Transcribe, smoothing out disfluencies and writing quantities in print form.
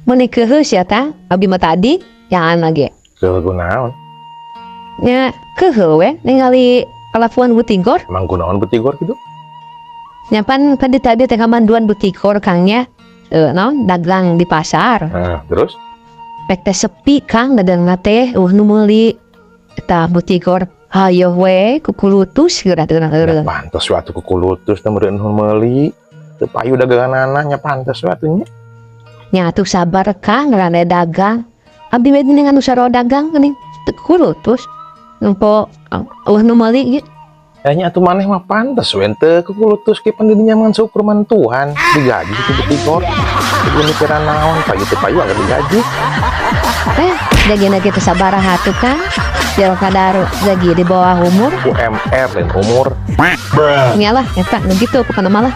Meuni keukeuh sia tah, abi mah tadi jangan lagi. Keukeuh kunaon? Nya keukeuh we ningali kalakuan Butigor. Emang kunaon Butigor gitu? Nya pan tadi tadi teh kamanduan Butigor, Kang, nya. Eh, naon dagang di pasar. Nah, terus? Pek teh sepi, Kang, dagang teh euweuh nu meuli. Eta Butigor hayoh we kukulutus geura teu. Ya, pantes we atuh kukulutus teh meureun nu meuli. Teu payu daganganana, nya pantes we atuh nya. Nya atuh sabar, Kang, ngaranna dagang. Abi we geuning anu sarua dagang geuning teu kukulutus. Nempo euweuh nu meuli ge. Ya nya atuh maneh mah pantes we teu kukulutus ge, pan didinya mah syukur mantuhan digaji ku Butigor. Kudu mikiran naon, payu teu payu agak digaji. Eh, jagina kita sabaraha atuh, Kang? Jero kadar gaji di bawah umur. UMR lain umur. Nya lah, eta nu gitu pokona mah lah.